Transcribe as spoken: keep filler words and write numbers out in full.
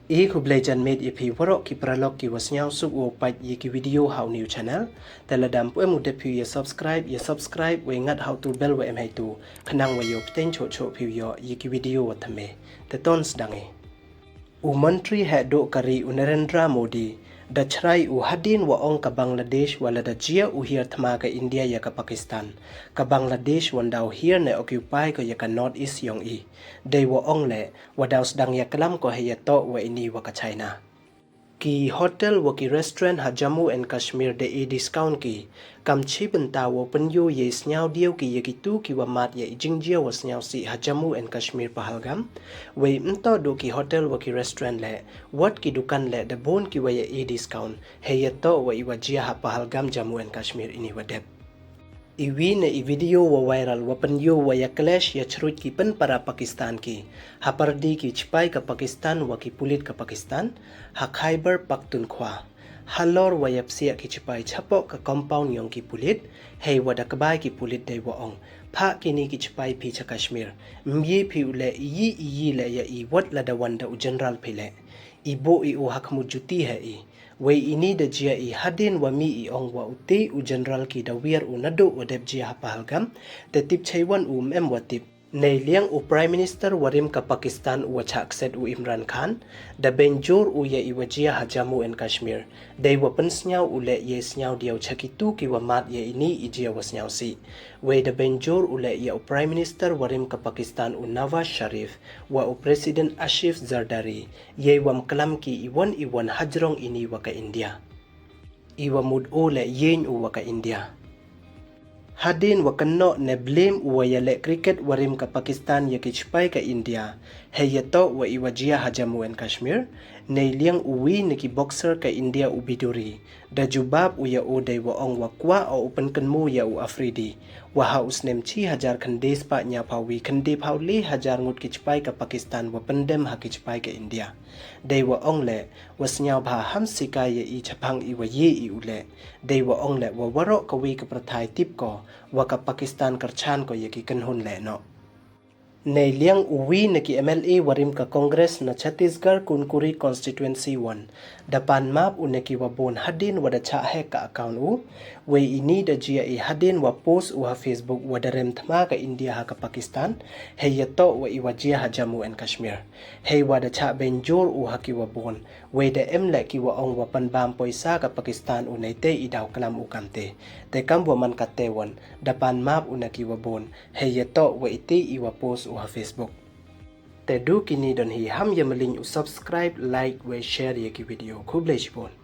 I khublei janmiet ya phi waroh ki paralok ki wa sniawsuk wow pait ya ki video ha u new channel. Te lada ym pu em u dep phi ya subscribe, ya subscribe wei ngat ha u tu bell wa em heitu, khnang wa yoh pteng choh choh phi yoh ya ki video wa thymme. Te ton sdang i. U Montri heh duh ka ri u Narendra Modi da chrai u hadien wa ong ka Bangladesh wa lada jia u hiar thma ka India ya ka Pakistan, ka Bangladesh wan daw hiar ne occupy ko ya ka North East yong i. Dei wa ong le, wa daw sdang ya klam ko hei ya toh wa ini wa ka China. Ki hotel wa ki restaurant ha Jammu and Kashmir da e discount ki, kam chi bynta wow pynyoo yei sniaw diaw ki ya ki tu ki wa mad ya i jingjia wa sniawsih ha Jammu and Kashmir Pahalgam. Wei mynta duh ki hotel wa ki restaurant le, wat ki dukan le da bun ki wa ya e discount hei ya toh wa i wa jia ha Pahalgam, Jammu and Kashmir ini wa dep. I wi na i video wa viral wa pynyoo wa ya clash ya chruit ki pynpara Pakistan ki, ha pyrdi ki chipai ka Pakistan wa ki pulit ka Pakistan, ha Khyber Pakhtunkhwa. Halor wa ya psiah ki chipai chapoh ka compound yong ki pulit, hei wa da kbai ki pulit dei wa ong, phah kini ki chipai phi cha Kashmir, mye phi u le iyi iyi le ya i wat lada wan da u general phi le. I buh i u ha khmut juti heh i. Wei ini da jia i hadien wa mih i ong wa u tei u general ki da wiar u naduh wa dep jia ha Pahalgam, te tip chei wan u ym em wa tip. Nei liang u Prime Minister wa rim ka Pakistan u wa chah kset u Imran Khan, da beiñ jur u ya i wa jia ha Jammu and Kashmir, dei wa pynsniaw u le yei sniaw diaw cha ki tu ki wa mad ya ini i jia wa sniawsih. Wei da beiñ jur u le ya u Prime Minister wa rim ka Pakistan u Nawaz Sharif, wa u President Asif Zardari, yei wa ym klam ki i wan i wan hajrong ini wa ka India. I wa mut u le yeng u wa ka India. Hadien wa kynnoh ne blame u wa ya le cricket wa rim ka Pakistan ya ki chipai ka India, hei ya toh wa i wa jia ha Jammu and Kashmir, nei liang u wi na ki boxer ka India u Biduri, da jubab u ya u dei wa ong wa kwah o u pynkynmaw ya u Afridi, wa ha u snem chi hajar khyndai spah ynñiaw phaw wi khyndai phaw le hajar ngut ki chipai ka Pakistan wa pyndem ha ki chipai ka India. Dei wa ong le, wa sniaw bha ham sikai ya i chaphang i wa ye i u le. Dei wa ong le, wa waroh ka wi ka pyrthai tip ko, wa ka Pakistan kyrchan ko ya ki kynhun le noh. Nei liang u wi na ki M L A wa rim ka Congress na Chhattisgarh Kunkuri Constituency one, da pan map u na ki wa bun hadien wa da chah hack ka account u. Wei ini da jia i hadien wa post u ha Facebook wa da rem thma ka India ha ka Pakistan, hei ya toh wa i wa jia ha Jammu and Kashmir. Hei wa da chah beiñ jur u ha ki wa bun, wei da em le ki wa ong wa pynbam poisa ka Pakistan u, nei tei i daw klam u kamte. Te kam wa man kate wan, da pan map u na ki wa bun, hei ya toh wa i tei i wa post u ha Facebook. Te du kini don hi, ham ya maliñ u subscribe, like, wei share ya ki video. Khublei chibun.